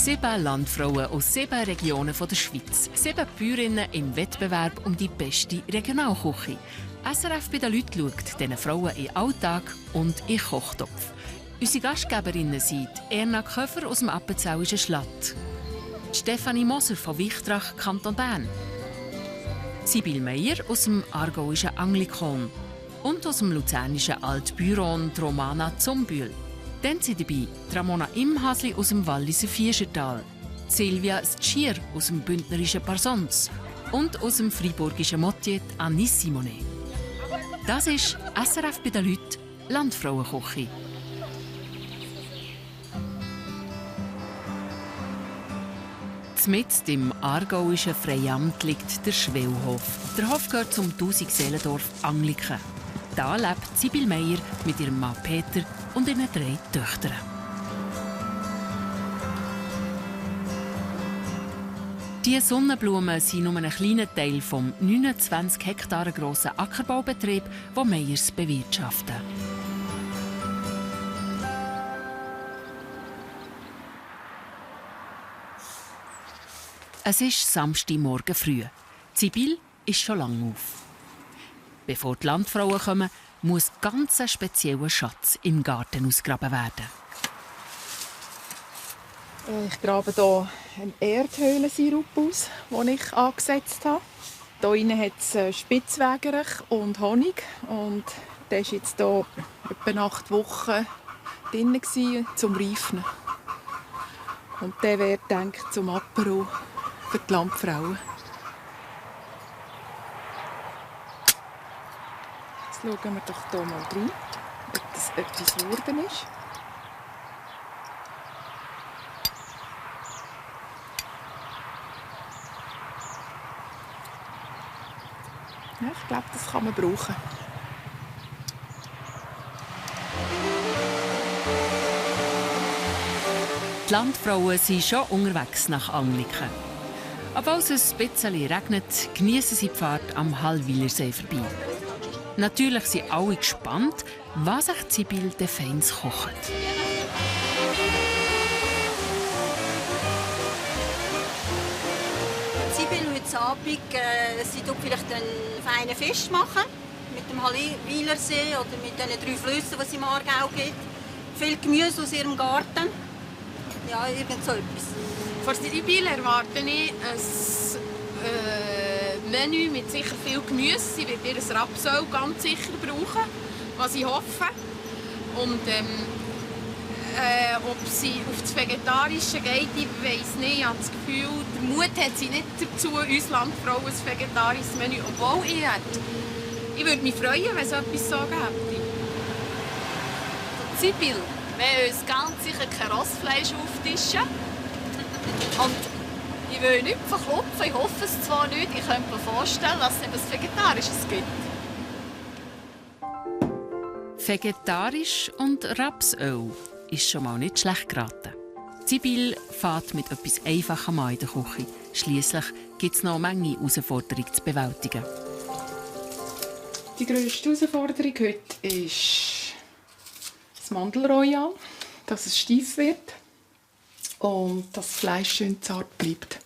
7 Landfrauen aus 7 Regionen der Schweiz. 7 Bäuerinnen im Wettbewerb um die beste Regionalküche. SRF bei den Leuten schaut diesen Frauen in den Alltag und in den Kochtopf. Unsere Gastgeberinnen sind Erna Köfer aus dem appenzellischen Schlatt, Stefanie Moser von Wichtrach, Kanton Bern, Sibyl Meyer aus dem aargauischen Anglikon und aus dem luzernischen Altbüron Romana Zumbühl. Dann sind dabei Ramona Imhasli aus dem Walliser Fieschertal, Silvia Stschier aus dem bündnerischen Parsons und aus dem friburgischen Motier Anis Simonet. Das ist SRF bei den Leuten, Landfrauenküche. Mitten im aargauischen Freiamt liegt der Schwellhof. Der Hof gehört zum 1000-Seelendorf Angliken. Da lebt Sibyl Meyer mit ihrem Mann Peter und ihren 3 Töchtern. Die Sonnenblumen sind nur ein kleiner Teil vom 29 Hektaren grossen Ackerbaubetrieb, den Meyers bewirtschaften. Es ist Samstagmorgen früh. Sibyl ist schon lange auf. Bevor die Landfrauen kommen, muss ganz ein spezieller Schatz im Garten ausgegraben werden. Ich grabe hier einen Erdhöhlensirup aus, den ich angesetzt habe. Hier innen hat es Spitzwegerich und Honig. Und der war jetzt hier etwa 8 Wochen drin zum Reifen. Und der wird gedacht zum Apero für die Landfrauen. Jetzt schauen wir doch hier mal rein, ob das etwas geworden ist. Ja, ich glaube, das kann man brauchen. Die Landfrauen sind schon unterwegs nach Angliken. Obwohl es ein bisschen regnet, geniessen sie die Fahrt am Hallwilersee vorbei. Natürlich sind alle gespannt, was sich Sibyl de Feins kocht. Sibyl heute Abend sie tut vielleicht einen feinen Fisch machen mit dem Hallwilersee oder mit den 3 Flüssen, die es im Aargau gibt. Viel Gemüse aus ihrem Garten. Ja, irgend so etwas. Von Sibyl erwarte ich ein Menü mit sicher viel Gemüse. Sie wird ihr Rapsöl ganz sicher brauchen, was ich hoffe. Und ob sie auf das Vegetarische geht, ich weiss nicht. Ich habe das Gefühl, der Mut hat sie nicht dazu, uns Landfrauen ein vegetarisches Menü. Obwohl ich würde mich freuen, wenn es etwas so gäbe. Sibyl, wir uns ganz sicher kein Rossfleisch auftischen. Und ich will nicht verklopfen, ich hoffe es zwar nicht, ich könnte mir vorstellen, dass es etwas Vegetarisches gibt. Vegetarisch und Rapsöl ist schon mal nicht schlecht geraten. Sibyl fährt mit etwas Einfachem an in der Küche. Schliesslich gibt es noch eine Menge Herausforderungen zu bewältigen. Die grösste Herausforderung heute ist das Mandelroyal, dass es steif wird und dass das Fleisch schön zart bleibt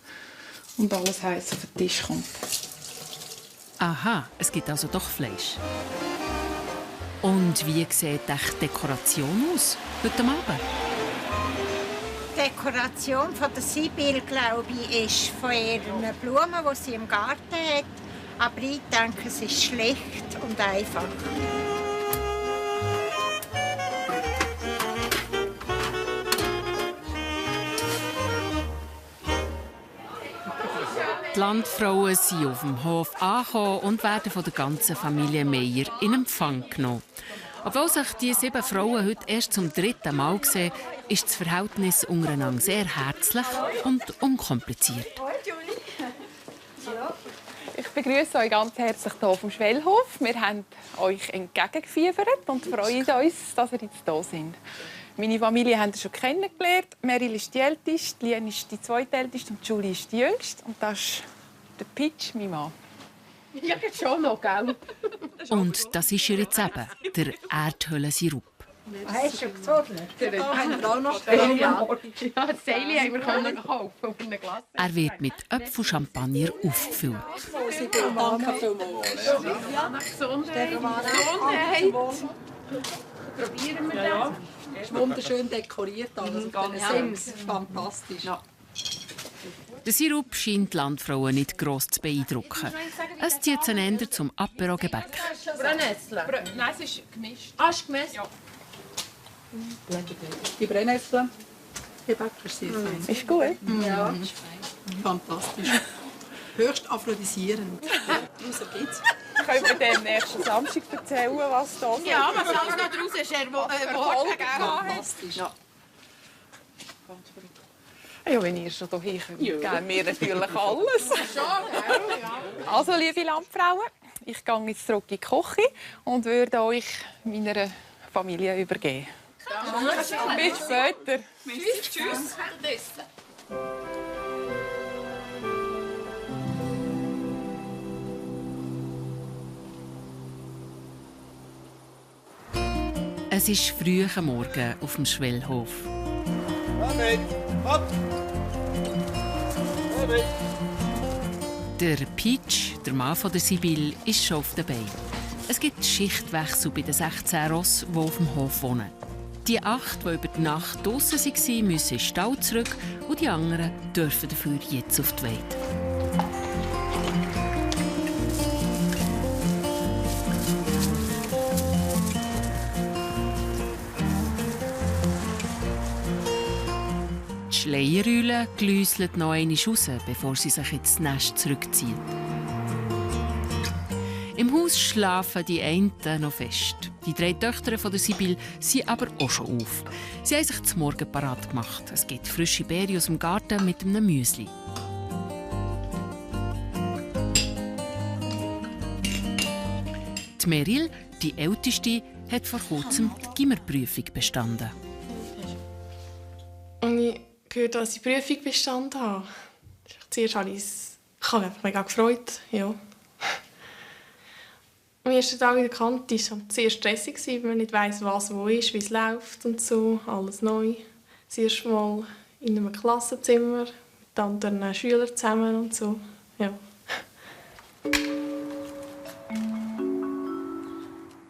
und alles heiß auf den Tisch kommt. Aha, es gibt also doch Fleisch. Und wie sieht die Dekoration aus heute Abend? Die Dekoration von der Sibyl, glaube ich, ist von ihren Blumen, die sie im Garten hat. Aber ich denke, es ist schlicht und einfach. Die Landfrauen sind auf dem Hof angekommen und werden von der ganzen Familie Meyer in Empfang genommen. Obwohl sich die 7 Frauen heute erst zum 3. Mal sehen, ist das Verhältnis untereinander sehr herzlich und unkompliziert. Ich begrüße euch ganz herzlich hier auf dem Schwellhof. Wir haben euch entgegengefiebert und freuen uns, dass ihr jetzt hier seid. Meine Familie haben ihr schon kennengelernt. Meryl ist die Älteste, Lien ist die Zweitälteste und Julie ist die Jüngste. Und das ist der Pitch, mein Mann. Ja, schon noch, gell? Und das ist ihr jetzt eben, der Erdhöhlensirup. Hast du schon gezogen? Haben wir auch noch Ja, das Seil haben wir kaufen auf einer Glasse. Er wird mit Apfelchampagner aufgefüllt. Danke vielmals. Gesundheit. Probieren wir das. Er ist wunderschön dekoriert, alles. Sims, fantastisch. Ja. Der Sirup scheint die Landfrauen nicht gross zu beeindrucken. Es zieht sie eher zum Apero-Gebäck. Brennnessel? Nein, es ist gemischt. Ah, ist gemessen? Ja. Die Brennnessel, die Bäcker ist sehr fein. Ist gut. Ja, fantastisch. Höchst aphrodisierend. So geht's. Können wir dem nächsten Samstag erzählen, was da so Ja, was alles noch draus ist, Worte, gell? Fantastisch. Ja. Ja, wenn ihr schon hierher kommt, geben wir natürlich alles. Also, liebe Landfrauen, ich gehe jetzt zurück in die Küche und würde euch meiner Familie übergeben. Bis später. Tschüss. Es ist früh am Morgen auf dem Schwellhof. Der Peach, der Mann von der Sibylle, ist schon auf den Beinen. Es gibt Schichtwechsel bei den 16 Rossen, die auf dem Hof wohnen. Die 8, die über die Nacht draussen waren, müssen in den Stall zurück und die anderen dürfen dafür jetzt auf die Weide. Die Schleierrühle gläuselt noch einmal raus, bevor sie sich ins Nest zurückzieht. Im Haus schlafen die einen noch fest. Die 3 Töchter von der Sibylle sind aber auch schon auf. Sie haben sich zum Morgen parat gemacht. Es gibt frische Beeren aus dem Garten mit einem Müsli. Die Meryl, die Älteste, hat vor kurzem die Gimmerprüfung bestanden. Und ich gehört, dass ich die Prüfung bestanden habe. Zuerst habe ich mich mega gefreut. Ja. Am ersten Tag in der Kante war es sehr stressig, weil man nicht weiss, was wo ist, wie es läuft und so. Alles neu. Das erste Mal in einem Klassenzimmer mit anderen Schülern zusammen und so. Ja.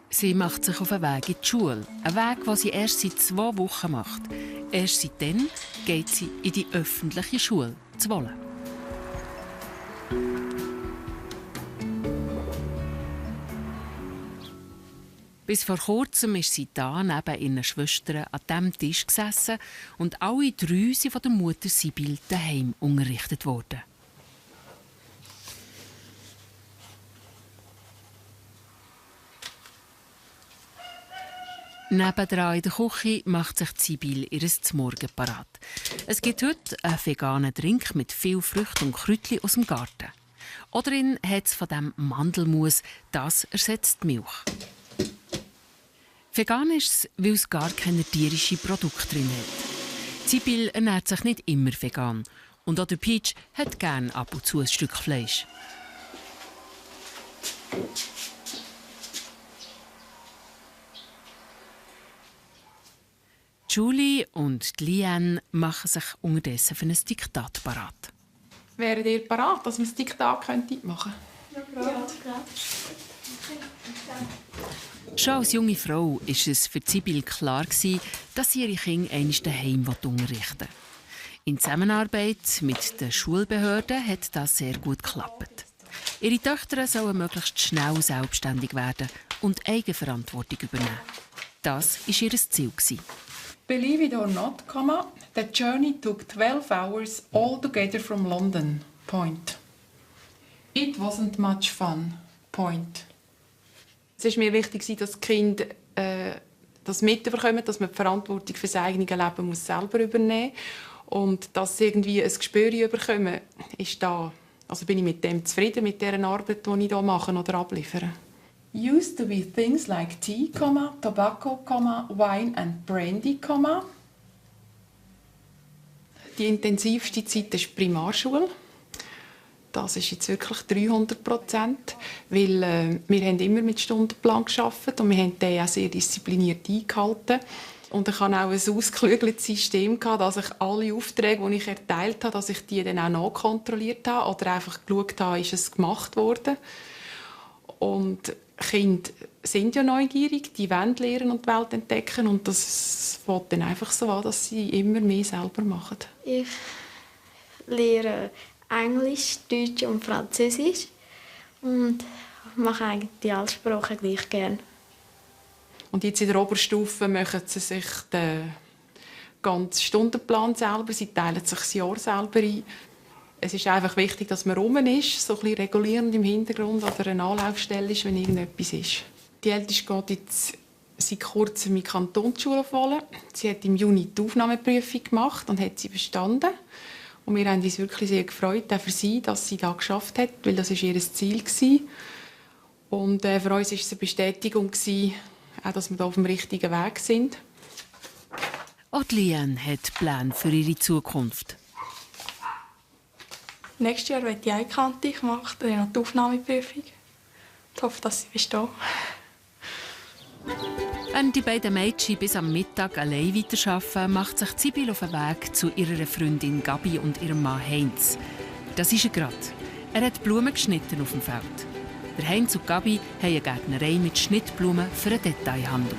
Sie macht sich auf den Weg in die Schule. Ein Weg, den sie erst seit 2 Wochen macht. Erst seitdem geht sie in die öffentliche Schule, zu Wohlen. Bis vor kurzem ist sie da neben ihren Schwestern an diesem Tisch gesessen und alle 3 sind von der Mutter Sibylle daheim unterrichtet worden. Nebendran in der Küche macht sich Sibylle ihr Zmorgen parat. Es gibt heute einen veganen Drink mit viel Früchten und Kräutchen aus dem Garten. Oder hat es von dem Mandelmus, das ersetzt die Milch. Vegan ist es, weil es gar keine tierischen Produkte drin hat. Sibylle ernährt sich nicht immer vegan. Und auch der Peach hat gerne ab und zu ein Stück Fleisch. Julie und Liane machen sich unterdessen für ein Diktat parat. Wäret ihr bereit, dass wir das Diktat machen könnten? Ja. Schon als junge Frau war es für Sibylle klar, dass sie ihre Kinder einmal daheim unterrichten will. In Zusammenarbeit mit den Schulbehörden hat das sehr gut geklappt. Ihre Töchter sollen möglichst schnell selbstständig werden und Eigenverantwortung übernehmen. Das war ihr Ziel. Believe it or not, the journey took 12 hours altogether from London. Point. It wasn't much fun. Point. Es ist mir wichtig, dass die Kinder das mitbekommen, dass man die Verantwortung für sein eigenes Leben muss selber übernehmen muss. Und dass sie irgendwie ein Gespür bekommen, ist da. Also bin ich mit dem zufrieden, mit der Arbeit, die ich hier mache oder abliefere. Used to be things like tea, tobacco, wine and brandy, Die intensivste Zeit ist die Primarschule. Das ist jetzt wirklich 300%, weil wir haben immer mit Stundenplan gearbeitet und wir haben den auch sehr diszipliniert eingehalten. Und ich hatte auch ein ausgeklügeltes System, dass ich alle Aufträge, die ich erteilt habe, dass ich die dann auch nachkontrolliert habe oder einfach geschaut habe, ist es gemacht worden. Und Kinder sind ja neugierig, die wollen lernen und die Welt entdecken und das fängt dann einfach so an, dass sie immer mehr selber machen. Ich lehre Englisch, Deutsch und Französisch und mache eigentlich alle Sprachen gleich gerne. Und jetzt in der Oberstufe machen sie sich den ganzen Stundenplan selber, sie teilen sich das Jahr selber ein. Es ist einfach wichtig, dass man rum ist, so ein bisschen regulierend im Hintergrund oder eine Anlaufstelle ist, wenn irgendetwas ist. Die Älteste geht jetzt seit kurzem in die Kantonsschule auf Wohlen. Sie hat im Juni die Aufnahmeprüfung gemacht und hat sie bestanden. Und wir haben uns wirklich sehr gefreut, auch für sie, dass sie das geschafft hat, weil das ihr Ziel war. Und für uns war es eine Bestätigung, auch, dass wir da auf dem richtigen Weg sind. Auch Liane hat Pläne für ihre Zukunft. Nächstes Jahr werde ich Einkante. Ich mache dann noch die Aufnahmeprüfung. Ich hoffe, dass ich bestehe. Wenn die beiden Mädchen bis am Mittag allein weiterarbeiten, macht sich Sibyl auf den Weg zu ihrer Freundin Gabi und ihrem Mann Heinz. Das ist er gerade. Er hat Blumen geschnitten auf dem Feld. Der Heinz und Gabi haben eine Gärtnerei mit Schnittblumen für einen Detailhandel.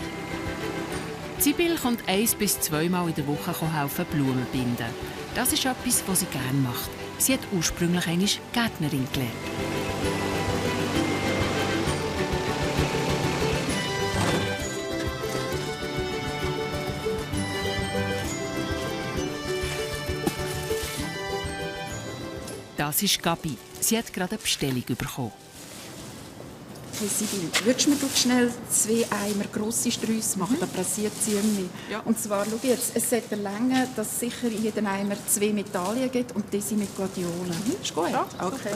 Sibyl kommt 1- bis 2-mal in der Woche helfen, Blumen binden. Das ist etwas, was sie gerne macht. Sie hat ursprünglich einmal Gärtnerin gelernt. Das ist Gabi. Sie hat gerade eine Bestellung bekommen. Hey Sibyl, würdest du mir schnell 2 Eimer grosse Sträusse machen? Da pressiert sie irgendwie. Ja. Und zwar, schau jetzt, es sollte länger, dass es sicher in jedem Eimer 2 Medaillen gibt und diese mit Gladiolen. Ist gut? Ja, okay.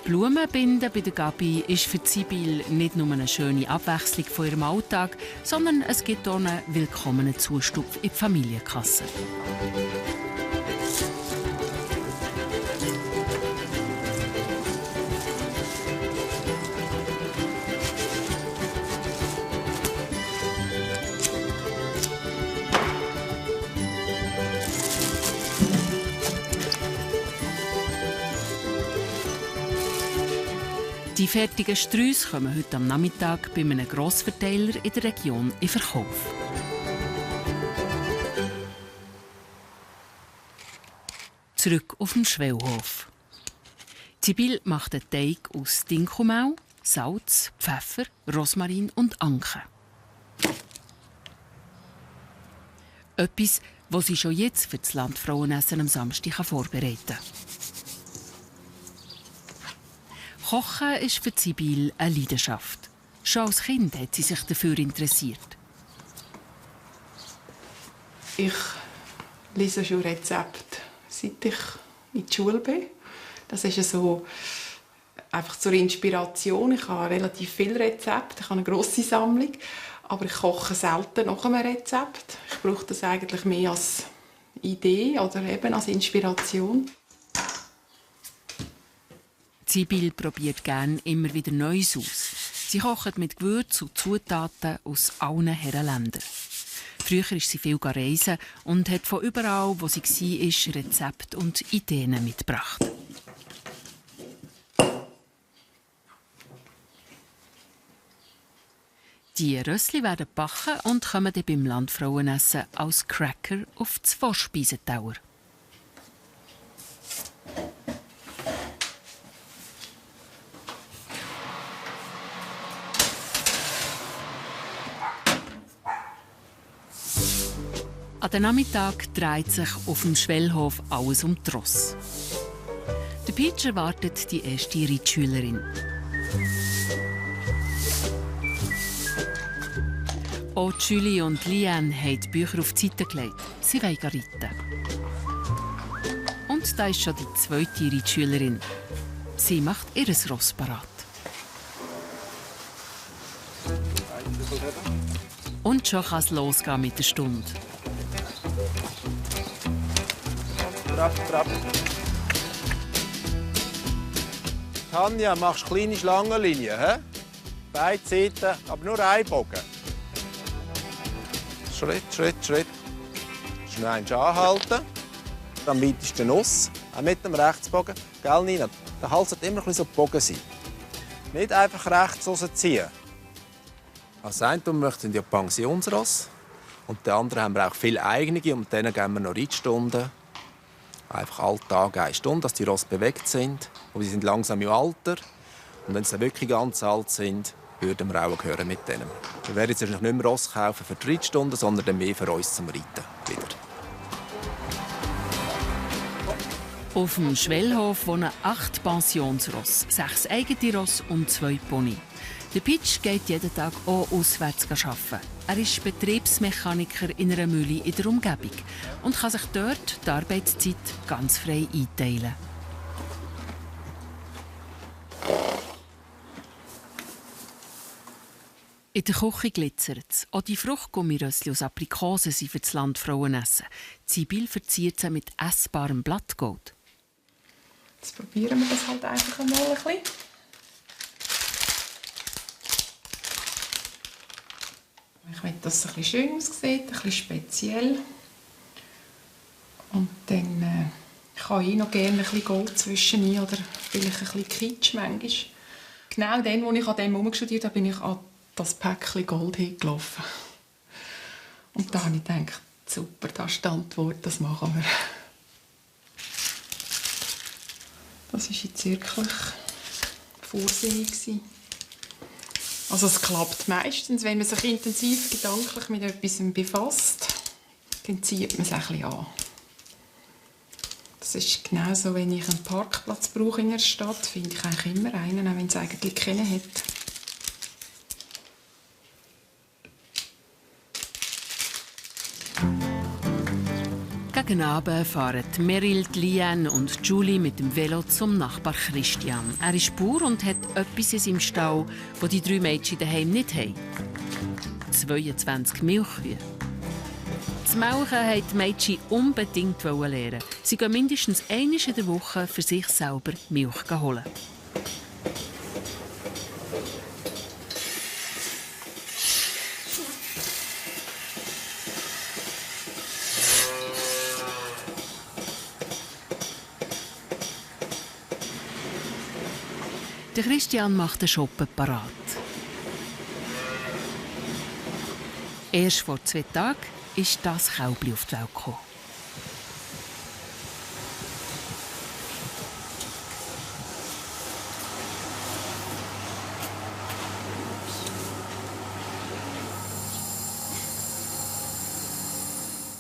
Blumenbinden bei der Gabi ist für Sibyl nicht nur eine schöne Abwechslung von ihrem Alltag, sondern es gibt auch einen willkommenen Zustupf in die Familienkasse. Die fertigen Sträusse kommen heute am Nachmittag bei einem Grossverteiler in der Region in Verkauf. Zurück auf dem Schwellhof. Sibyl macht einen Teig aus Dinkelmehl, Salz, Pfeffer, Rosmarin und Anke. Etwas, das sie schon jetzt für das Landfrauenessen am Samstag vorbereiten kann. Kochen ist für Sibyl eine Leidenschaft. Schon als Kind hat sie sich dafür interessiert. Ich lese schon Rezepte, seit ich in der Schule bin. Das ist so einfach zur Inspiration. Ich habe relativ viele Rezepte, ich habe eine grosse Sammlung, aber ich koche selten nach einem Rezept. Ich brauche das eigentlich mehr als Idee oder eben als Inspiration. Sibyl probiert gerne immer wieder Neues aus. Sie kocht mit Gewürzen und Zutaten aus allen Herrenländern. Früher ist sie viel reisen und hat von überall, wo sie war, Rezepte und Ideen mitgebracht. Die Rössli werden gebacken und kommen dann beim Landfrauenessen als Cracker auf das Vorspeisentauer. An den Nachmittag dreht sich auf dem Schwellhof alles um die Ross. Der Peach erwartet die erste Reitschülerin. Auch Julie und Liane haben die Bücher auf die Seite gelegt. Sie wollen reiten. Und da ist schon die zweite Reitschülerin. Sie macht ihr Ross parat. Und schon kann es losgehen mit der Stunde. Tanja, machst kleine Schlangenlinien, hä? Beide Seiten, aber nur ein Bogen. Schritt, Schritt, Schritt. Schnell anhalten. Dann weitest du den Nuss, auch mit dem Rechtsbogen. Gell, Nina? Der Hals sollte immer ein bisschen so Bogen sein. Nicht einfach rechts rausziehen. Als einen möchten wir ja Pensionsross. Und der andere haben wir auch viele eigene und denen geben wir noch Reitstunden. Einfach Alltag 1 Stunde, dass die Ross bewegt sind. Und sie sind langsam im Alter. Und wenn sie wirklich ganz alt sind, würden wir auch hören mit denen. Wir werden jetzt nicht mehr Ross kaufen für die Reitstunden, sondern dann mehr für uns zum Reiten wieder. Auf dem Schwellhof wohnen 8 Pensionsross, 6 eigene Ross und 2 Pony. Der Pitsch geht jeden Tag auch auswärts arbeiten. Er ist Betriebsmechaniker in einer Mühle in der Umgebung und kann sich dort die Arbeitszeit ganz frei einteilen. In der Küche glitzert es. Auch die Fruchtgummirössli aus Aprikosen sind für das Landfrauenessen. Sibyl verziert sie mit essbarem Blattgold. Jetzt probieren wir das halt einfach einmal ein bisschen. Ich will, dass es ein bisschen schön aussieht, ein bisschen speziell. Und dann kann ich noch gerne ein bisschen Gold zwischen oder vielleicht ein bisschen Kitsch manchmal. Genau dann, als ich an dem herumstudiert habe, bin ich an das Päckchen Gold hingelaufen. Und da habe ich gedacht, super, das ist die Antwort, das machen wir. Das war jetzt wirklich vorgesehen. Also es klappt meistens, wenn man sich intensiv gedanklich mit etwas befasst, dann zieht man es ein bisschen an. Das ist genauso, wenn ich einen Parkplatz brauche in der Stadt, finde ich eigentlich immer einen, auch wenn es eigentlich keinen hat. Gegen Abend fahren Meryl, Liane und Julie mit dem Velo zum Nachbar Christian. Er ist Bauer und hat etwas in seinem Stall, das die 3 Mädchen daheim nicht haben. 22 Milchkühe. Das Melken wollten die Mädchen unbedingt lernen. Sie gehen mindestens einmal in der Woche für sich selber Milch holen. Der Christian macht den Shoppen parat. Erst vor 2 Tagen ist das Kälbchen auf die Welt gekommen.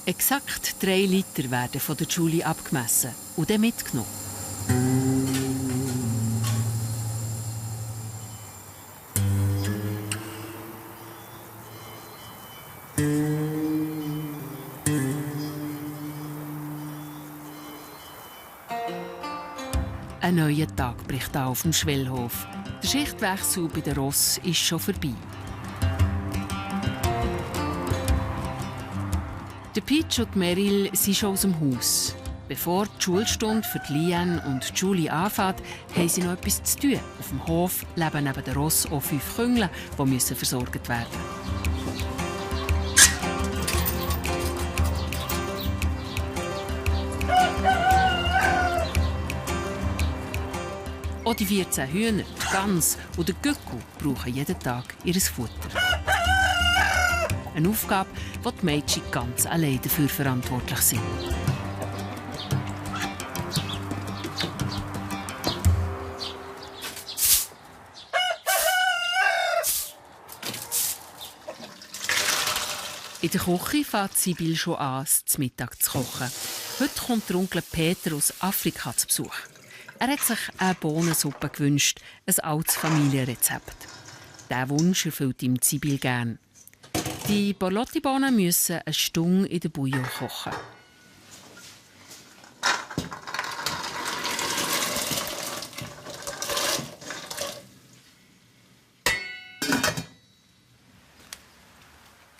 Exakt 3 Liter werden von der Julie abgemessen und dann mitgenommen. Ein neuer Tag bricht auf dem Schwellhof. Der Schichtwechsel bei den Ross ist schon vorbei. Der Pitsch und Meryl sind schon aus dem Haus. Bevor die Schulstunde für Liane und Julie anfängt, haben sie noch etwas zu tun. Auf dem Hof leben neben den Ross auch 5 Küngel, die versorgt werden müssen. Auch die 14 Hühner, die Gans und der Gückel brauchen jeden Tag ihr Futter. Eine Aufgabe, wo die Mädchen ganz allein dafür verantwortlich sind. In der Küche fängt Sibyl schon an, zum Mittag zu kochen. Heute kommt der Onkel Peter aus Afrika zu Besuch. Er hat sich eine Bohnensuppe gewünscht, ein altes Familienrezept. Diesen Wunsch erfüllt ihm Sibyl gern. Die Borlotti-Bohnen müssen eine Stunde in der Bouillon kochen.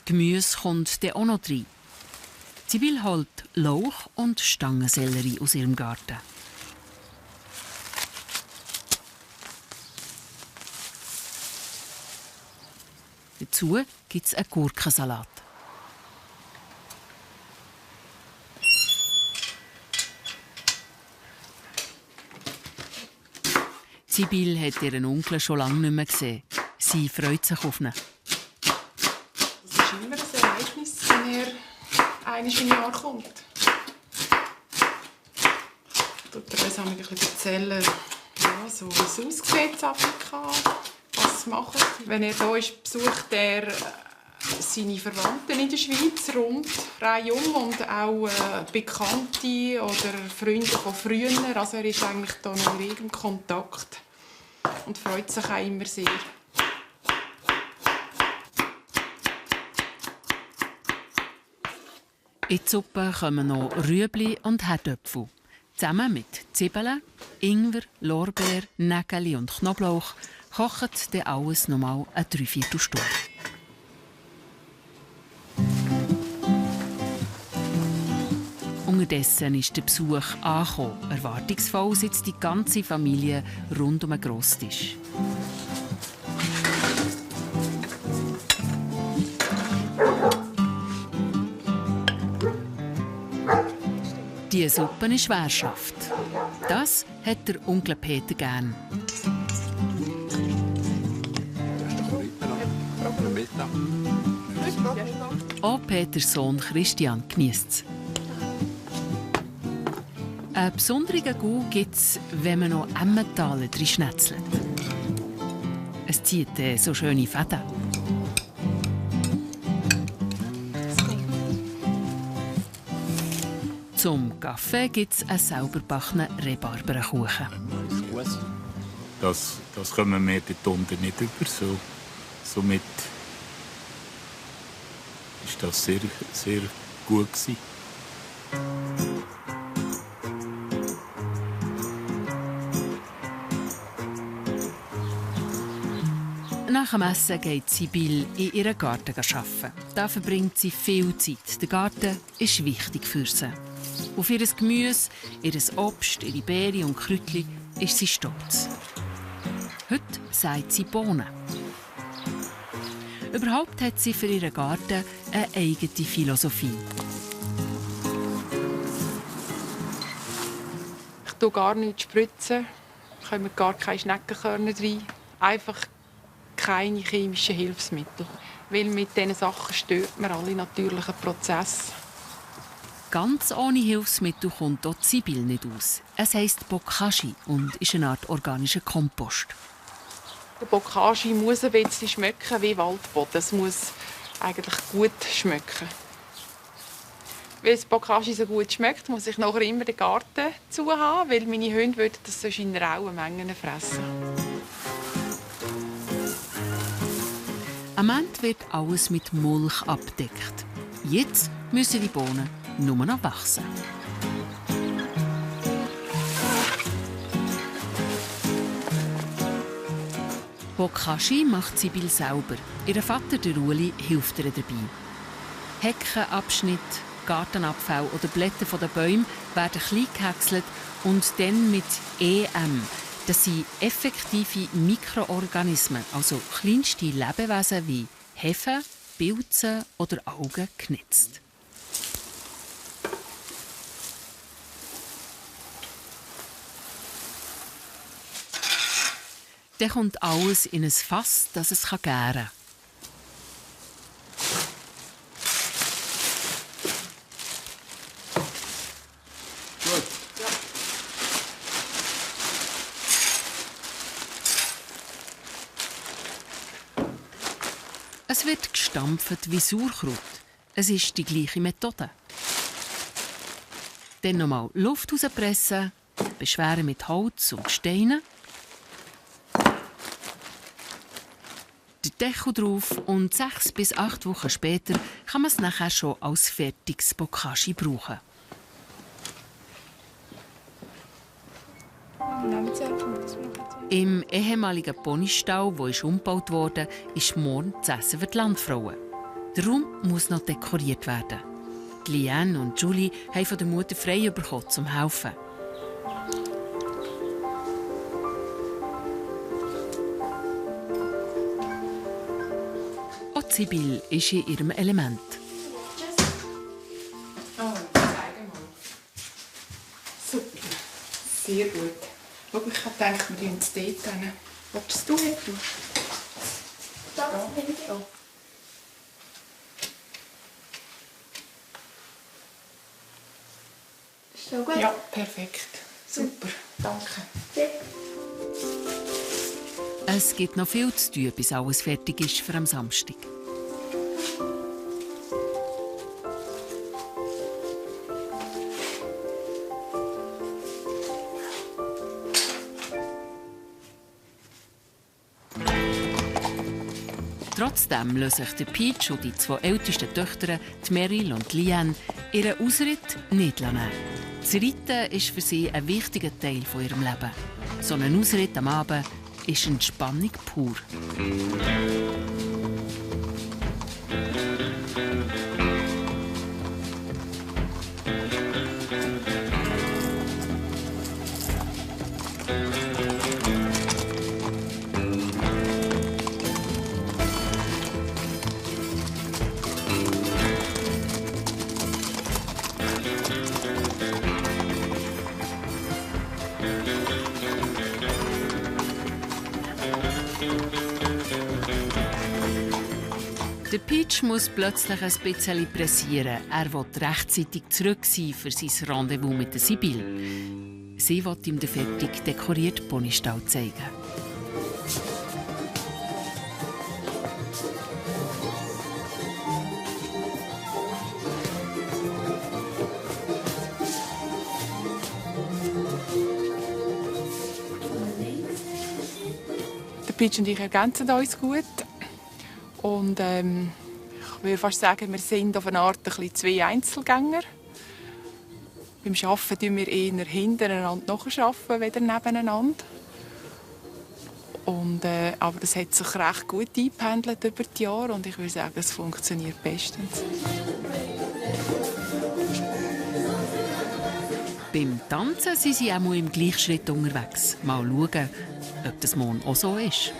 Gemüse kommt dann auch noch rein. Sibyl holt Lauch und Stangensellerie aus ihrem Garten. Dazu gibt es einen Gurkensalat. Sibyl hat ihren Onkel schon lange nicht mehr gesehen. Sie freut sich auf ihn. Es ist immer ein Ereignis, wenn er einmal im Jahr kommt. Ich erzähle uns ein bisschen, ja, so, wie es aussieht in Afrika, was sie machen. Wenn er hier ist, besucht er seine Verwandten in der Schweiz rundherum und auch Bekannte oder Freunde von früher. Also er ist eigentlich hier noch in regem Kontakt und freut sich auch immer sehr. In die Suppe kommen noch Rüebli und Herdöpfel. Zusammen mit Zwiebeln, Ingwer, Lorbeer, Nägeli und Knoblauch kocht dann alles noch mal eine 3/4 Stunde. Unterdessen ist der Besuch angekommen. Erwartungsvoll sitzt die ganze Familie rund um den Grosstisch. Die Suppe ist Schwerkraft. Das hat der Onkel Peter gern. Auch Peters Sohn Christian genießt es. Einen besonderen Gau gibt es, wenn man noch Emmentaler drin schnetzelt. Es zieht so schöne Fäden. Zum Kaffee gibt es einen sauber gebackenen Rhabarberkuchen. Das kommen wir dort unten nicht über. Somit war das sehr, sehr gut gewesen. Nach dem Essen geht Sibyl in ihren Garten arbeiten. Da verbringt sie viel Zeit. Der Garten ist wichtig für sie. Auf ihr Gemüse, ihr Obst, ihre Beeren und Kräutchen ist sie stolz. Heute sagt sie Bohnen. Überhaupt hat sie für ihren Garten eine eigene Philosophie. Ich spritzen gar nichts. Es kommen gar keine Schneckenkörner rein. Einfach keine chemischen Hilfsmittel. Weil mit diesen Sachen stört man alle natürlichen Prozesse. Ganz ohne Hilfsmittel kommt auch Sibyl nicht aus. Es heisst Bokashi und ist eine Art organischer Kompost. Der Bokashi muss ein bisschen schmecken wie Waldboden. Es muss eigentlich gut schmecken. Weil das Bokashi so gut schmeckt, muss ich nachher immer den Garten zu haben, weil meine Hunde würden das sonst in rauen Mengen fressen. Am Ende wird alles mit Mulch abgedeckt. Jetzt müssen die Bohnen nur noch wachsen. Bokashi macht Sibyl sauber. Ihr Vater, der Ueli, hilft ihr dabei. Heckenabschnitt, Gartenabfall oder Blätter von den Bäumen werden klein gehäckselt und dann mit EM. Das sind effektive Mikroorganismen, also kleinste Lebewesen wie Hefe, Pilze oder Algen genetzt. Dann kommt alles in ein Fass, das es gären kann. Es wird gestampft wie Sauerkraut. Es ist die gleiche Methode. Dann nochmal Luft rauspressen, beschweren mit Holz und Steinen. Den Deckel drauf und 6 bis 8 Wochen später kann man es nachher schon als fertiges Bokashi brauchen. Im ehemaligen Ponystall, der umgebaut wurde, ist morgen das Essen für die Landfrauen. Der Raum muss noch dekoriert werden. Liane und Julie haben von der Mutter frei bekommen, zum Helfen. Auch Sibylle ist in ihrem Element. Oh, zeig mal. Super, sehr gut. Schau, ich habe gedacht, wir gehen dort hin. Willst du her? Ja. Ist so gut? Ja, perfekt. Super, danke. Es gibt noch viel zu tun, bis alles fertig ist für am Samstag. Trotzdem lassen sich der Peach und die 2 ältesten Töchter, die Meryl und Liane, ihren Ausritt nicht nehmen. Das Reiten ist für sie ein wichtiger Teil von ihrem Leben. So ein Ausritt am Abend ist Entspannung pur. Der Peach muss plötzlich ein bisschen pressieren. Er will rechtzeitig zurück sein für sein Rendezvous mit der Sibylle. Sie will ihm den fertig dekorierten Ponystall zeigen. Der Peach und ich ergänzen uns gut. Und ich würde fast sagen, wir sind auf eine Art ein bisschen 2 Einzelgänger. Beim Arbeiten tun wir eher hintereinander nacharbeiten, weder nebeneinander. Aber das hat sich recht gut eingependelt über die Jahre und ich würde sagen, es funktioniert bestens. Beim Tanzen sind sie auch mal im Gleichschritt unterwegs. Mal schauen, ob das morgen auch so ist.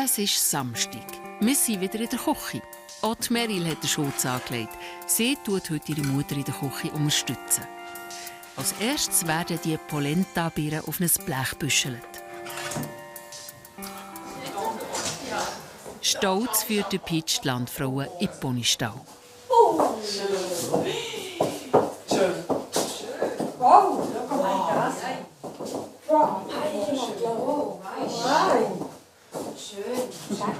Es ist Samstag. Wir sind wieder in der Küche. Auch die Meryl hat den Schutz angelegt. Sie tut heute ihre Mutter in der Küche unterstützen. Als erstes werden die Polenta-Beeren auf ein Blech gebüschelt. Stolz führt der Peach die Landfrauen in den Ponystall.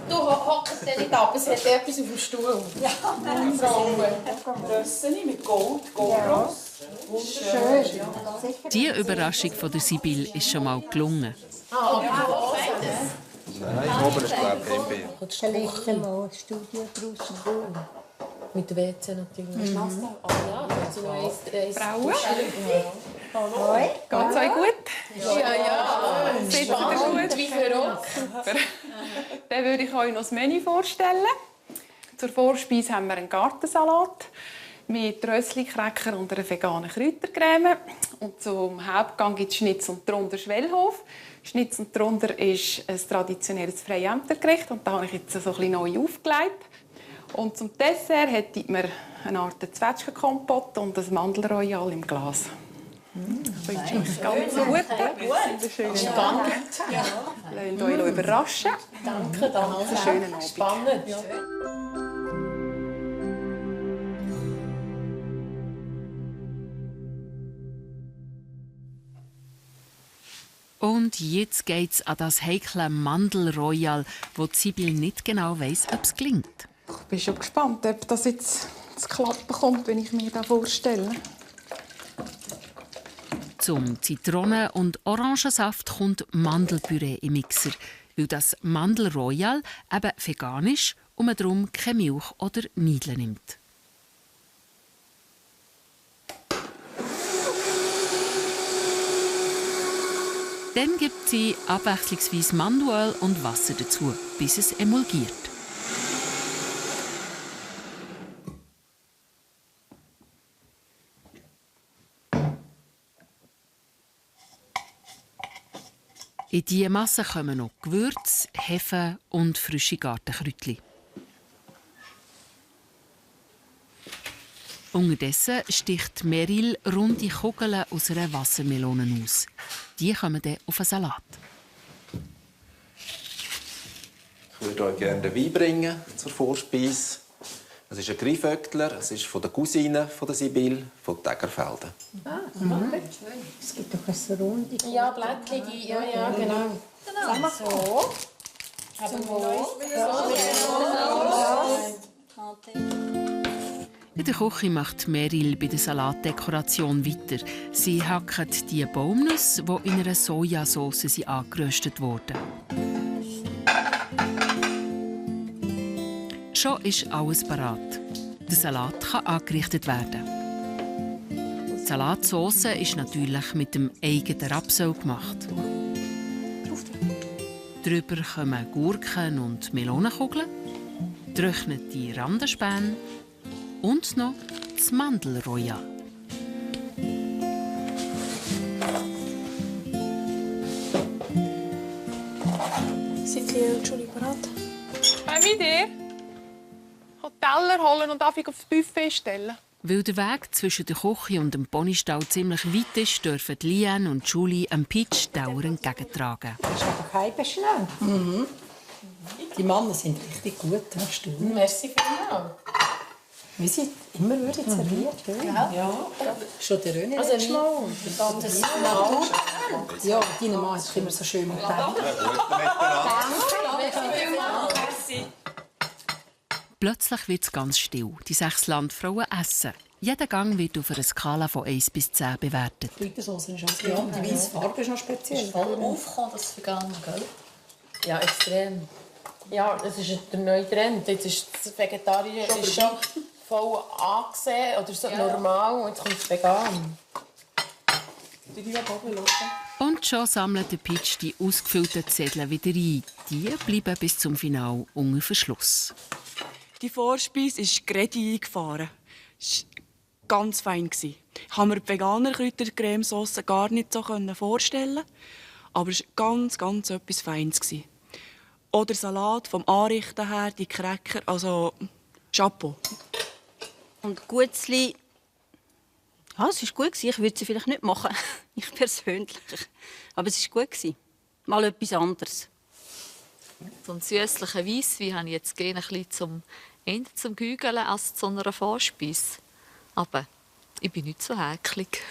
Du hockst nicht ab, es hat etwas auf dem Stuhl. Ja, Rösseli mit Gold, Goldross. Wunderschön. Die Überraschung von der Sibylle ist schon mal gelungen. Nein, oben ist glaube ich kein Bild. Vielleicht mal ein Studio draussen. Mit der WC natürlich. Frauen? Hoi. Geht's euch gut? Ja. Sitzt ihr gut? Wie verrückt. Super. Dann würde ich euch noch das Menü vorstellen. Zur Vorspeise haben wir einen Gartensalat mit Rösslingcracker und einer veganen Kräutercreme. Und zum Hauptgang gibt es Schnitz und Trunder Schwellhof. Schnitz und Trunder ist ein traditionelles Freiämtergericht und da habe ich jetzt so ein bisschen neu aufgelegt. Und zum Dessert hätten wir eine Art Zwetschgenkompott und ein Mandelroyal im Glas. Ich wünsche euch ganz guten, schönen Abend. Lasst euch überraschen. Danke. Einen schönen Abend. Spannend. Ja. Und jetzt geht es an das heikle Mandelroyal, wo Sibylle nicht genau weiss, ob es gelingt. Ich bin schon gespannt, ob das jetzt zu klappen kommt, wenn ich mir das vorstelle. Zum Zitronen- und Orangensaft kommt Mandelpüree im Mixer, weil das Mandelroyal eben vegan ist und man darum keine Milch oder Niedeln nimmt. Dann gibt sie abwechslungsweise Mandelöl und Wasser dazu, bis es emulgiert. In diese Masse kommen noch Gewürze, Hefe und frische Gartenkräutchen. Unterdessen sticht Meryl runde Kugeln aus einer Wassermelone aus. Die kommen dann auf einen Salat. Ich würde euch gerne den Wein bringen zur Vorspeise. Es ist ein Greifvögtler, es ist von der Cousine von der Sibylle, von Tägerfelden. Es gibt doch eine Runde. Ja, Blättchen, ja, genau. So. Zum Wohl. In der Küche macht Meryl bei der Salatdekoration weiter. Sie hackt die Baumnüsse, die in einer Sojasauce angeröstet wurden. Schon ist alles bereit. Der Salat kann angerichtet werden. Die Salatsauce ist natürlich mit dem eigenen Rapsöl gemacht. Darüber kommen Gurken und Melonenkugeln, getrocknete Randenspäne und noch das Mandelroyal. Sind die Julie bereit? Mit dir? Teller holen und aufs Buffet stellen. Weil der Weg zwischen der Küche und dem Ponystall ziemlich weit ist, dürfen Liane und Julie am Pitch dauernd entgegentragen. Das ist aber kein Beschlag. Die Männer sind richtig gut. Hast du? Merci vielmals. Wir sind immer serviert. Ja. Schon der René also letztes Mal. Das Natur. Ja, deine Mann ist immer so schön mit Danke. Plötzlich wird es ganz still. Die 6 Landfrauen essen. Jeder Gang wird auf einer Skala von 1 bis 10 bewertet. Die Sauce ist auch ja, die weiße Farbe ist noch speziell. Es ist voll aufgekommen, das Vegan, gell? Ja, extrem. Ja, das ist der neue Trend. Jetzt ist das Vegetarische schon voll angesehen oder so normal und jetzt kommt es vegan. Und schon sammelt der Pitch die ausgefüllten Zettel wieder ein. Die bleiben bis zum Finale unter Verschluss. Die Vorspeise ist Gredi eingefahren. Das war ganz fein. Ich konnte mir die veganer Kräutercremesauce gar nicht so vorstellen. Aber es war ganz etwas Feines. Oder der Salat vom Anrichten her, die Cracker, also Chapeau. Und Gutzli, ja, es war gut. Ich würde sie vielleicht nicht machen. Ich persönlich. Aber es war gut. Mal etwas anderes. So einen süßlichen Weisswein habe ich jetzt ein bisschen eher zum Gügeln als zu einer Vorspeise. Aber ich bin nicht so häklig.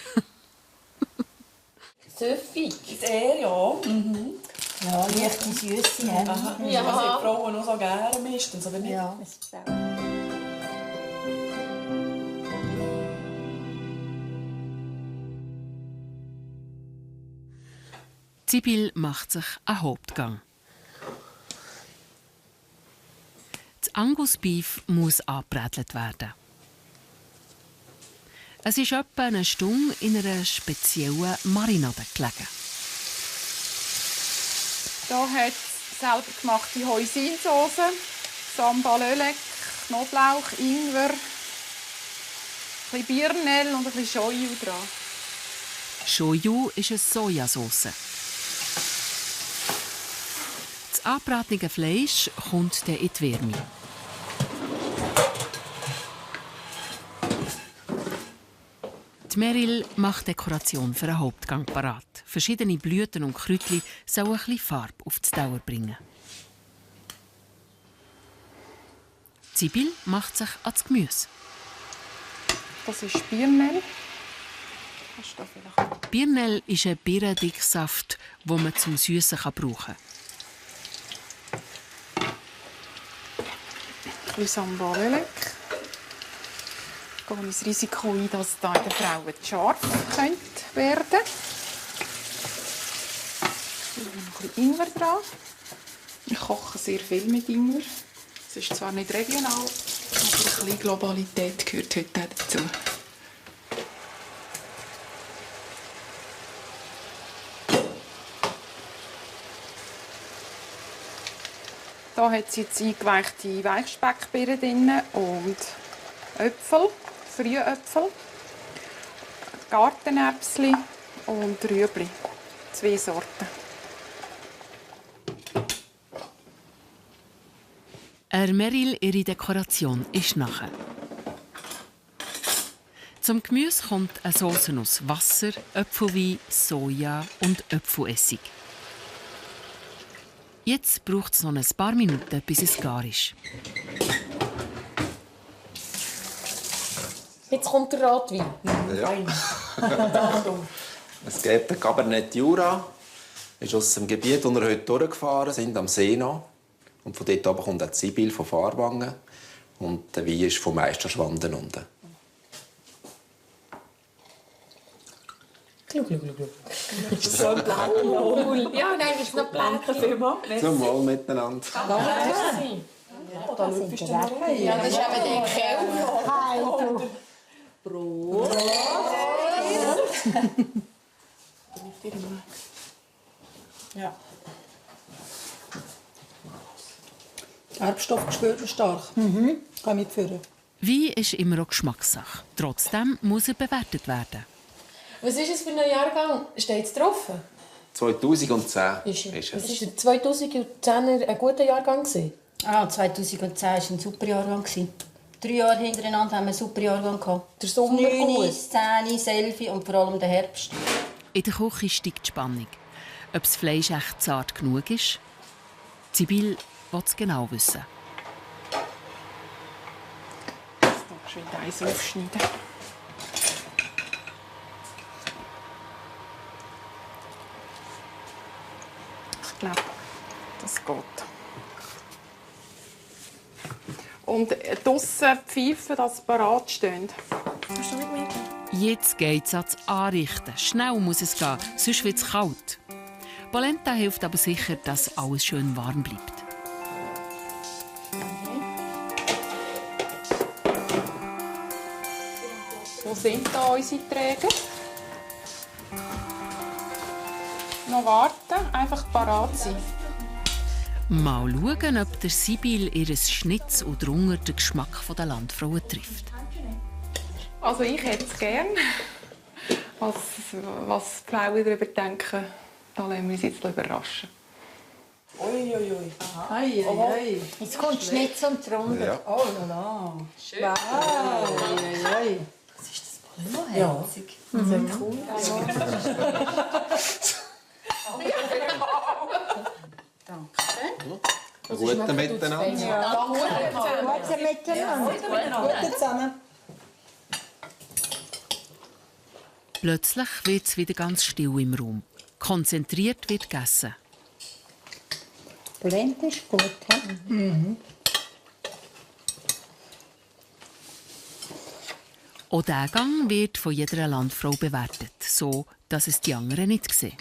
Süffig. Sehr, ja. Ja, leichte Süße. Ja. Was die Frauen noch so gerne meistens, oder nicht? Ja. Sibylle macht sich einen Hauptgang. Das Angus-Beef muss angebrätelt werden. Es ist etwa eine Stunde in einer speziellen Marinade gelegen. Hier hat es selber gemachte Hoisinsoße, Sambalölek, Knoblauch, Ingwer, ein bisschen Birnel und ein bisschen Shoyu dran. Shoyu ist eine Sojasauce. Das angebratene Fleisch kommt dann in die Wärme. Die Meryl macht Dekoration für einen Hauptgang parat. Verschiedene Blüten und Kräutchen sollen ein bisschen Farbe auf die Dauer bringen. Sibylle macht sich ans Gemüse. Das ist Birnel. Birnel ist ein Birnendicksaft, den man zum Süssen brauchen kann. Ein bisschen Sambalölek. Ich gehe das Risiko ein, dass da in den Frauen scharf werden könnte. Ich habe noch ein bisschen Ingwer dran. Ich koche sehr viel mit Ingwer. Es ist zwar nicht regional, aber ein bisschen Globalität gehört heute auch dazu. Hier hat es jetzt eingeweichte Weichspeckbeeren drin und Äpfel, Frühäpfel, Gartenerbsli und Rüebli. 2 Sorten. Der Meryl, ihre Dekoration ist nachher. Zum Gemüse kommt eine Sauce aus Wasser, Äpfelwein, Soja und Äpfelessig. Jetzt braucht es noch ein paar Minuten, bis es gar ist. Jetzt kommt der Rotwein. Ja. Es gibt den Cabernet Jura. Ist aus dem Gebiet, wo wir heute durchgefahren sind, am See noch. Und von dort oben kommt auch Zibil von Fahrwangen. Und der Wein ist von Meisterschwanden unten. Schau. Ist so blau. Ja, nein, ist noch blau. Zum Wohl miteinander. Ja, das ist eben der Kelch. Brot. Ja. Erbstoffgespür stark. Kann mitführen. Wein ist immer auch Geschmackssache. Trotzdem muss er bewertet werden. Was ist es für ein Jahrgang? Steht es drauf? 2010 ist es. Ist der 2010 ein guter Jahrgang? 2010 war ein super Jahrgang. 3 Jahre hintereinander haben wir einen super Jahrgang gehabt. Der Sommer 9, 10, 11 und vor allem der Herbst. In der Küche steigt die Spannung. Ob das Fleisch echt zart genug ist? Sibyl will es genau wissen. Jetzt darfst du wieder eins aufschneiden. Ich glaube, das geht. Und draussen pfeifen, dass sie parat stehen. Kannst du mit mir? Jetzt geht es ans Anrichten. Schnell muss es gehen, sonst wird es kalt. Polenta hilft aber sicher, dass alles schön warm bleibt. Wo sind da unsere Träger? Noch warten, einfach parat sein. Mal schauen, ob der Sibyl ihr Schnitz und darunter den Geschmack der Landfrauen trifft. Also ich hätte es gern. Was die Frauen darüber denken, da lassen wir uns jetzt überraschen. Uiuiui. Ei. Jetzt kommt Schnitz und drunter. Ja. Oh la la. Schön. Wow. Ei. Was ist das? Noch herzig. Das ist cool. Guten Miteinander. Ja, guten Miteinander. Guten zusammen. Plötzlich wird es wieder ganz still im Raum. Konzentriert wird gegessen. Polenta ist gut. Auch dieser Gang wird von jeder Landfrau bewertet, so dass es die anderen nicht sehen.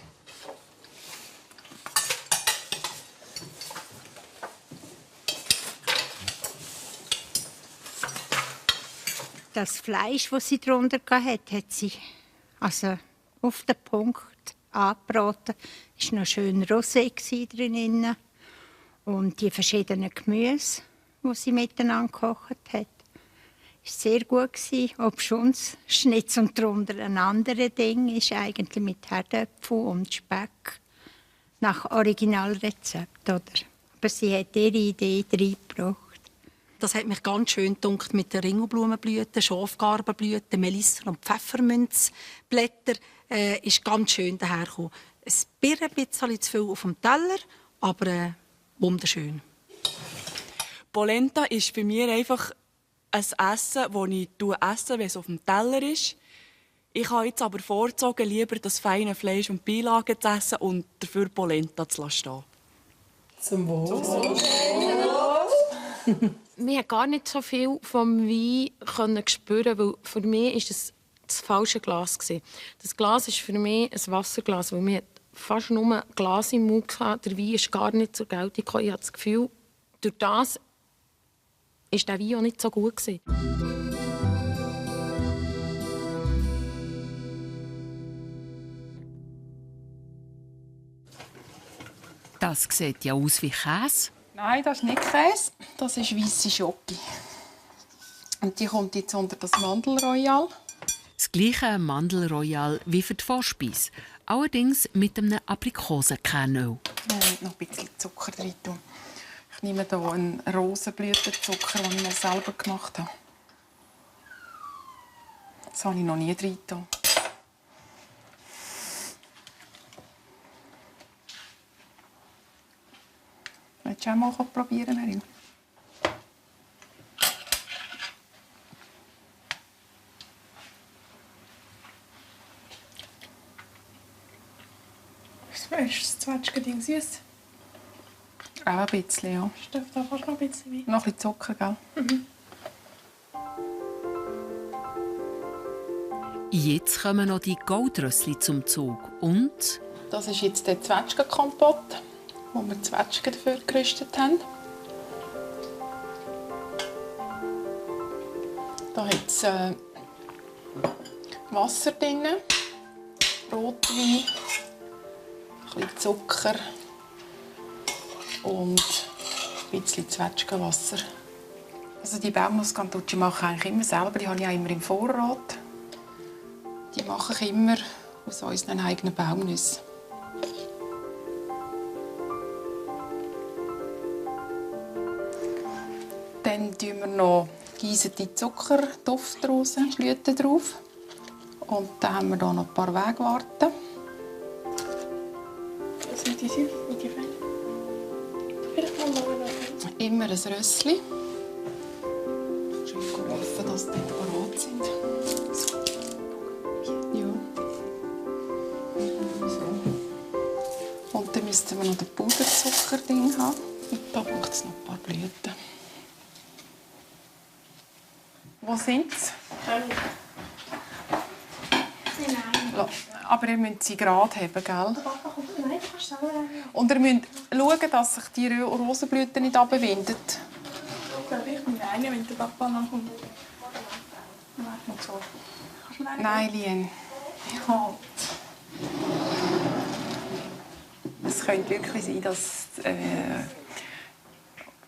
Das Fleisch, das sie darunter hatte, hat sie also auf den Punkt angebraten. Es war noch schön rosé drin. Und die verschiedenen Gemüse, die sie miteinander gekocht hat, war sehr gut. Ob schon das Schnitz und darunter ein anderes Ding ist, eigentlich mit Herdöpfel und Speck. Nach Originalrezept, oder? Aber sie hat ihre Idee reingebracht. Das hat mich ganz schön gedunkt mit den Ringelblumenblüten, Schafgarbenblüten, Melissa- und Pfefferminzblätter. Ist ganz schön dahergekommen. Ein bisschen zu viel auf dem Teller, aber wunderschön. Polenta ist für mich einfach ein Essen, das ich esse, wenn es auf dem Teller ist. Ich habe jetzt aber vorgezogen, lieber das feine Fleisch und Beilagen zu essen und dafür Polenta zu lassen. Zum Wohl. Wir konnten gar nicht so viel vom Wein spüren, weil für mich war das falsche Glas. Das Glas ist für mich ein Wasserglas, weil wir fast nur Glas im Mund hatten. Der Wein ist gar nicht zur Geltung gekommen. Ich habe das Gefühl, durch das war der Wein auch nicht so gut. Das sieht ja aus wie Käse. Nein, das ist nicht Käse, das ist weisse Schoki. Und die kommt jetzt unter das Mandelroyal. Das gleiche Mandelroyal wie für die Vorspeise, allerdings mit einem Aprikosenkernöl. Noch ein bisschen Zucker drin tun. Ich nehme hier einen Rosenblütenzucker, den ich mir selber gemacht habe. Das habe ich noch nie drin getan. Willst du auch mal probieren, Merin? Ist das Zwetschgending süß? Auch ein bisschen, ja. Darf da fast noch ein bisschen mehr? Noch ein bisschen Zucker, gell? Mhm. Jetzt kommen noch die Goldrössli zum Zug und... Das ist jetzt der Zwetschgenkompott, wo wir Zwetschgen dafür gerüstet haben. Da hat es Wasser drin, Rotwein, ein bisschen Zucker und ein bisschen Zwetschgenwasser. Also die Baumnuss-Cantucci mache ich eigentlich immer selber. Die habe ich auch immer im Vorrat. Die mache ich immer aus unseren eigenen Baumnüssen. Dann gießen wir noch geeiserte Zuckerduftrosenblüten drauf. Und dann haben wir hier noch ein paar Wegwarten. Was sind die fein? Vielleicht mal noch. Immer ein Rössli. Schön geholfen, dass die parat sind. Ja. So. Und dann müssten wir noch den Puderzucker drin haben. Und da braucht es noch ein paar Blüten. Wo sind sie? Aber ihr müsst sie gerade haben, gell? Und ihr müsst schauen, dass sich die Rosenblüten nicht abwinden. Ich bin eine, wenn der Papa nachkommt. Nein, Lien. Ja. Es könnte wirklich sein, dass es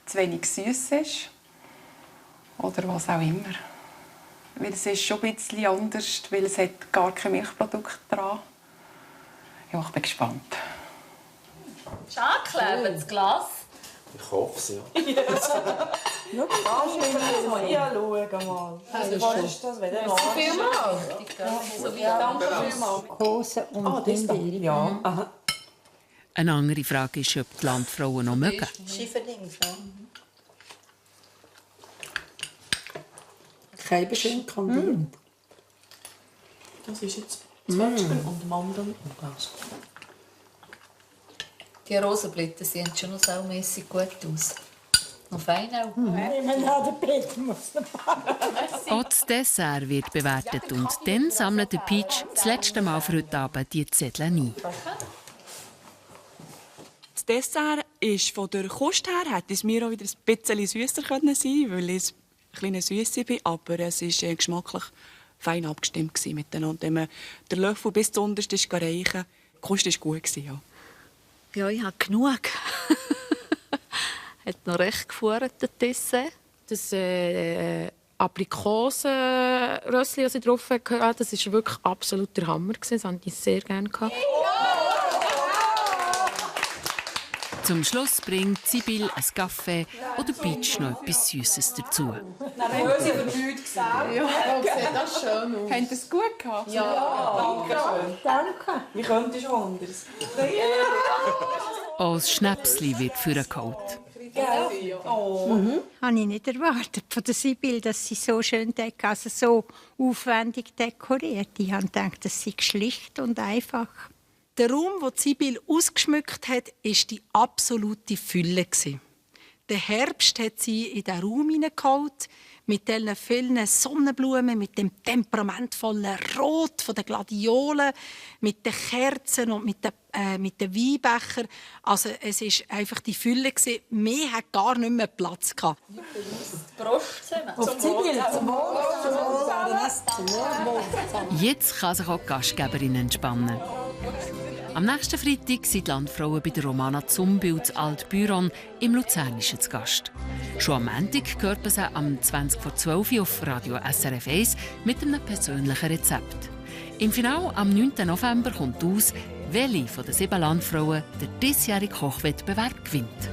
zu wenig süß ist. Oder was auch immer. Weil es ist schon ein bisschen anders, weil es hat gar kein Milchprodukt dran. Ja, ich bin gespannt. Ist angeklebt, das Glas? Ich hoffe es, ja. Ja, schau mal. Also, was ist das? Hosen und Himbeere. Ja. Aha. Eine andere Frage ist, ob die Landfrauen noch mögen. Schieferdings, ja. Keine schön kandiert. Das ist jetzt Zwetschgen und Mandeln und Glas. Die Rosenblätter sehen schon noch saumässig gut aus. Noch fein auch. Auch das Dessert wird bewertet und dann sammelt der Peach das letzte Mal für heute Abend die Zettel ein. Das Dessert ist von der Kost her, hätte es mir auch wieder ein bisschen süsser sein können, weil ich ein kleine Süße bin, aber es war geschmacklich fein abgestimmt miteinander. Wenn man den Löffel bis zu unterst reichen konnte, die Kost war gut. Ja. Ja, ich habe genug. Hat noch recht gefuhrt, das Dessert. Das Aprikosenrössli, das ich drauf hatte, das war wirklich absolut der Hammer. Das hatte ich sehr gerne. Zum Schluss bringt Sibyl ein Kaffee oder Peach noch etwas Süßes dazu. Nervös über nichts gesagt. Ja, sieht das schön aus. Habt ihr es gut gehabt? Ja, danke. Wie könnte es anders? Auch das Schnäpsli wird vorgeholt. Habe ich nicht erwartet von der Sibyl, dass sie so schön also so aufwendig dekoriert. Ich habe gedacht, das sei schlicht und einfach. Der Raum, den Sibyl ausgeschmückt hat, war die absolute Fülle. Den Herbst hat sie in den Raum hineingeholt, mit diesen vielen Sonnenblumen, mit dem temperamentvollen Rot der Gladiolen, mit den Kerzen und mit den Weinbechern. Also es war einfach die Fülle. Mehr hat gar nicht mehr Platz gehabt. Prost zusammen. Auf Sibyl, zum Wohl. Jetzt kann sich auch die Gastgeberin entspannen. Am nächsten Freitag sind die Landfrauen bei der Romana Zumbild in Alt-Büron im Luzernischen zu Gast. Schon am Montag hört man sie am 20:12 auf Radio SRF 1 mit einem persönlichen Rezept. Im Finale am 9. November kommt aus, welche von den 7 Landfrauen den diesjährigen Kochwettbewerb gewinnt.